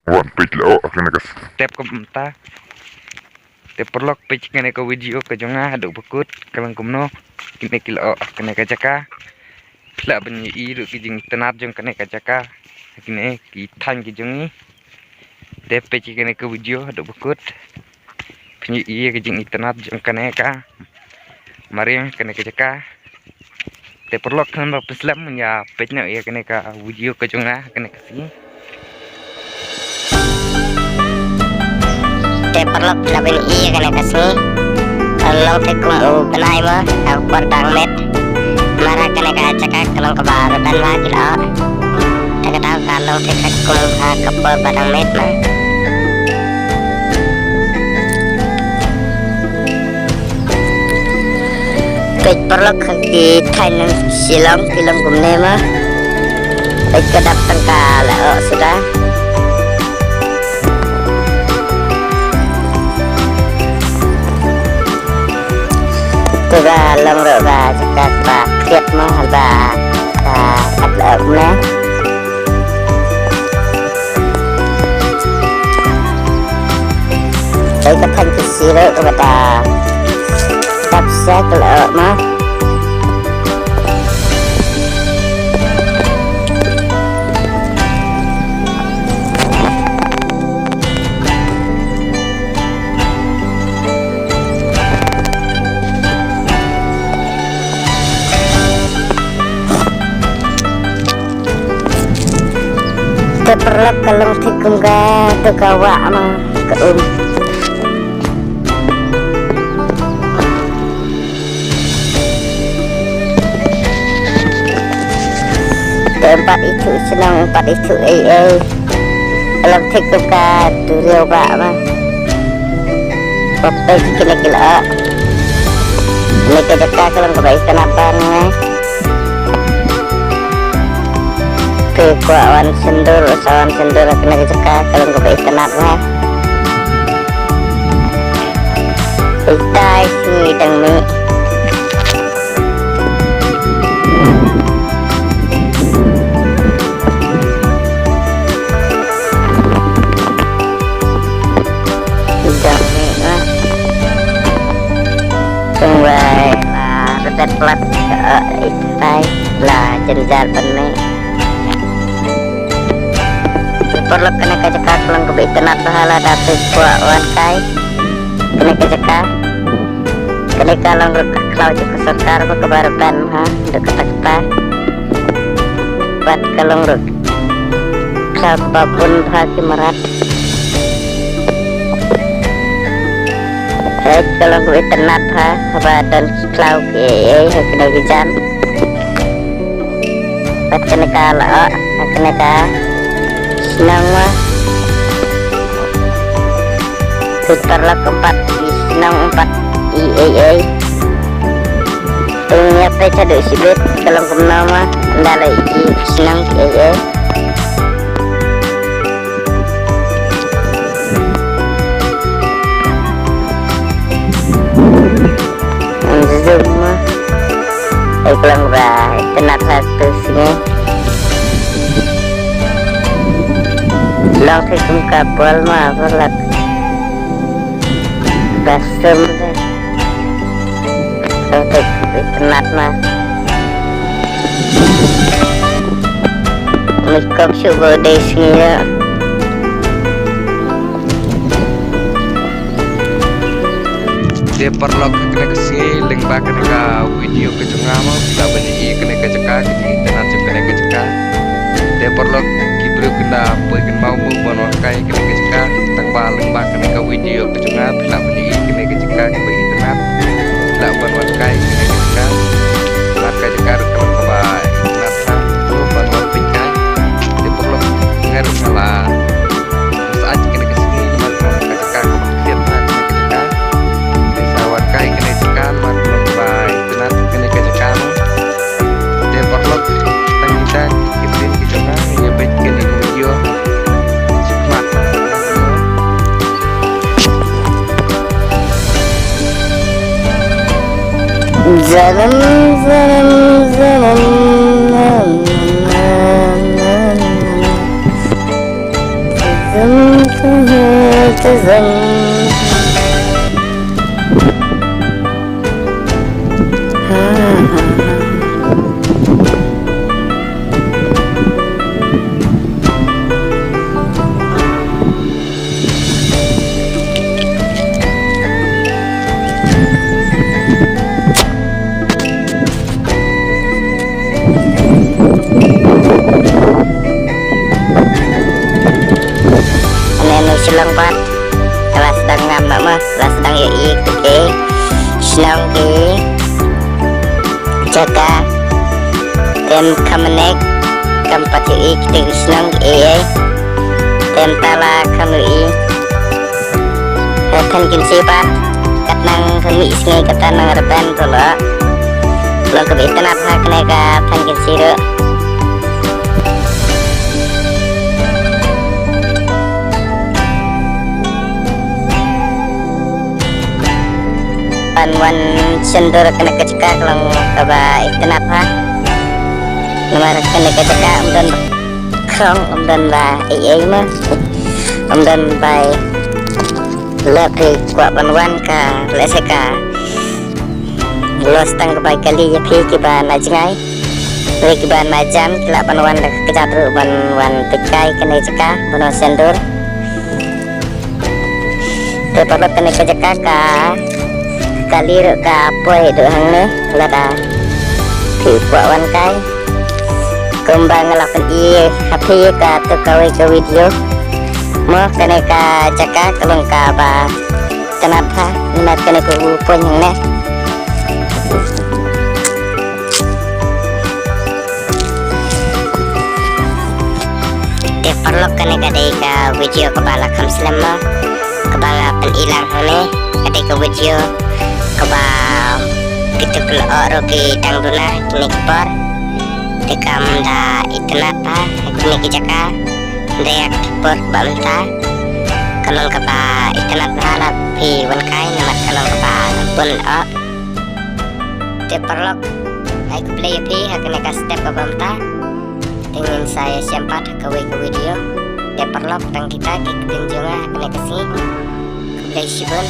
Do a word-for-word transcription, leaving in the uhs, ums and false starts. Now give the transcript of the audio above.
Wan peit leh oh kane ka. Tep ka bynta. Te paralok, peit kane ka video ka jong nga haduh ba kut ka long kumno. Kine ki leh oh kane ka jaka. Phi lah ban ïohi ruh ki jingitynnad jong kane ka jaka. Kine ki thaiñ ki jong ngi. Te peit kane ka video haduh ba kut. Phin ïohi ka jingitynnad jong kane ka mariang, kane ka jaka. Te paralok, khnang ba phin slem, ïa peit noh ïa kane ka video ka jong nga kane ka sngi. Te paralok, phi lah ban ïohi ïa kane ka sngi. Ka long thik kum u bnai mo, ha ka por dang miet. Namar kane ka jaka ka long kaba rben bha ki leh oh. Te kata ka long thik kum ha ka por ba dang miet mo. Peit paralok, ha ki thaiñ Shillong ki long kumne mo. Peit ka dap tang ka leh oh suda. Te ka long ruh ka jaka ba khriat mo, haba ka kat leh oh kumne. Te ka thaiñ Khasi ruh kaba da dap sha ka leh oh mo. Te paralok, ka long thik kum kato ka wah mo, ka um. Te ym pat ithuh shnong, ym pat ithuh ei ei. Ka long thik kum ka duriaw bah mo. Peit kine ki leh oh. Kane ka jaka ka long kaba itynnad bha mo. Phi kwah wan shon dur, sa wan shon dur ha kane ka jaka ka long kaba itynnad mo. Itai sngi dang mih. Dang mih mo. Tang wei la rtet plat, eh, itai la jynjar ban mih. Paralok, kane ka jaka ka long kaba itynnad bha lada phi kwah wan kai. Kane ka jaka, kane ka long ruh ka khlaw jong ka sorkar ba kaba rben ha, da kata kata. Bad ka long ruh khlaw kaba bun bha ki mrad. Hei, ka long kaba itynnad bha, haba don ki khlaw ki ei ei ha kane ka jan. Bad kane ka leh oh, ha kane ka shnong mo. Peit paralok, ym pat i shnong, ym pat i ei ei. Te ïa peit haduh shibit ka long kumno mo, ynda la i shnong ki ei ei. Zoom mo. Ei, ka long ba itynnad ha tu sngi. Long thik kum ka bol mo, bol lak. Ba sum de. Long thik itynnad mo. Mih kop shuh ba u dei sngi ïa. Te paralok, ha kane ka sngi lyngba kane ka video ka jong nga mo, phi lah ban ïohi kane ka jaka ka jingitynnad jong kane ka jaka. Te paralok, ki briew kin da poi kin maw mo ban wan kai kane ka jaka. Tang ba lyngba kane ka video ka jong nga phi lah ban ïohi kane ka jaka kaba itynnad. Phi lah ban wan kai kane ka jaka. Namar ka jaka ruh ka long kaba itynnad bha, to ban wan peit kai. Te paralok, nga ruh nga la sah ïa kane ka sngi namar ka long ka jaka kaba khriat bha kane ka jaka. Te sa wan kai kane ka jaka namar ka long kaba itynnad kane ka jaka mo. Te paralok, tang kita ki ktien ki jong nga, ïa peit kane ka video. Shikmat. Janam, janam, janam. Ane nu Shillong pat, la sdang ngam ma ma, la sdang ïohi ki shnong ki jaka. Te ym kham nek, kam pat ïohi ki shnong ki ei ei. Te mynta la kham ïohi. Te than kin shi pat, kat nang kham ïohi sngi kata nang rben to la. Long kaba itynnad ha kane ka than kin shi ruh. Ban wan shendur kane ka jaka ka long kaba itynnad ha. Namar kane ka jaka ym don ba khrong, ym don ba ei ei ma. Ym don ba leh phi kwah ban wan ka lehse ka los tang ka bai kali ïa phi kiba na jngai. Wei kiba na jam ki lah ban wan da ka kjat ruh ban wan peit kai kane jaka ban wan shendur. Te paralok kane ka jaka ka kali ruh ka poi duh hangne lada phi kwah wan kai. Kumba nga la pyni ha phi katto kawei ka video. Mo kane ka jaka ka long kaba tynnad ha, namar kane ka u poi hangne. Te paralok kane ka dei ka video kaba la kham slem mo, kaba nga pyni lang hangne, ka dei ka video kaba kito ki lyoh ruh ki dang duna kine ki por. Te kam da itynnad ha kine ki jaka. Dei ïa ka por ba mynta ka long kaba itynnad bha lada phi wan kai namar ka long kaba bun lyoh. Te paralok, ai khublei ïa phi ha kane ka step kaba mynta. Te ngin sa ïashem pat ha kawei ka video. Te paralok tang kita ki ktien jong nga ha kane ka sngi. Khublei shibun.